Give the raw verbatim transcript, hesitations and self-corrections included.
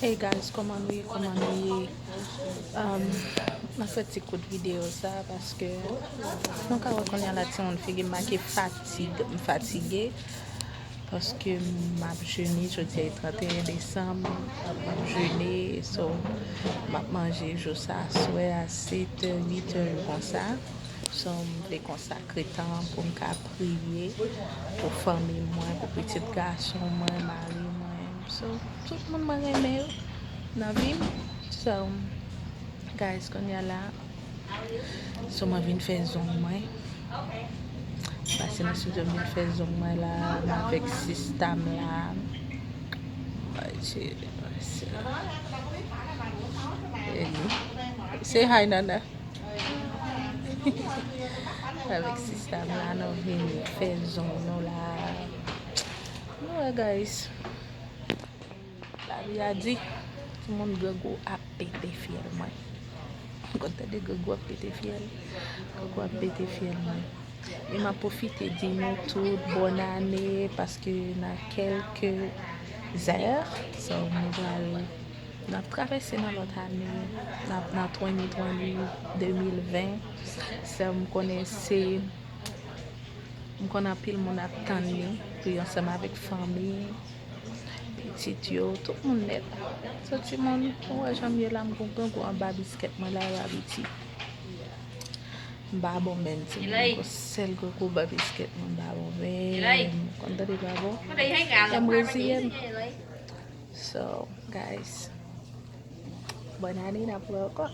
Hey guys, kòman nou ye? Kòman nou ye? Um, m ap fè ti kout videyo sa paske nou ka wè kounye a la timoun figi m make fatig, m fatige paske m ap jene, jodi a e trannteyen desanm, m ap jene, so m ap manje jou sa aswè a sèt, uit è konsa. So m vle konsakre tan pou m ka priye pou fanmi mwen, pou pitit gason mwen, mari mwen. So tout moun mwen renmen yo nan vi m. So guys, kounye a la, so mwen vin fè zong mwen. Pase nan studio, m vin fè zong mwen la, m avèk sista m la. Ay, cheri, se, e li. Say hi, Nana. Avèk sista m la, nou vin fè zong nou la. Nou wè, guys. Lavi a di, timoun, grangou ap pete fyèl mwen. Ou konn tande grangou ap pete fyèl? Grangou ap pete fyèl mwen. E m ap pwofite di nou tout bòn ane paske nan kèlke zè, so, nou pral, n ap travèse nan lòt ane, n ap nan twenty twenty, de mil ven. So, m konnen se, m konnen anpil moun ap tann li pou yo ansanm avèk fanmi, pitit yo, tout moun nèt. So, timoun, ou wè jan m ye la, m gon grangou anba biskèt mwen la, yo abitye. M pa bon menm, timoun, gon sèl grangou anba biskèt mwen, m pa bon menm. Konn tande pa bon. Fè m reziye m. So, guys, bòn ane, n ap wè ankò.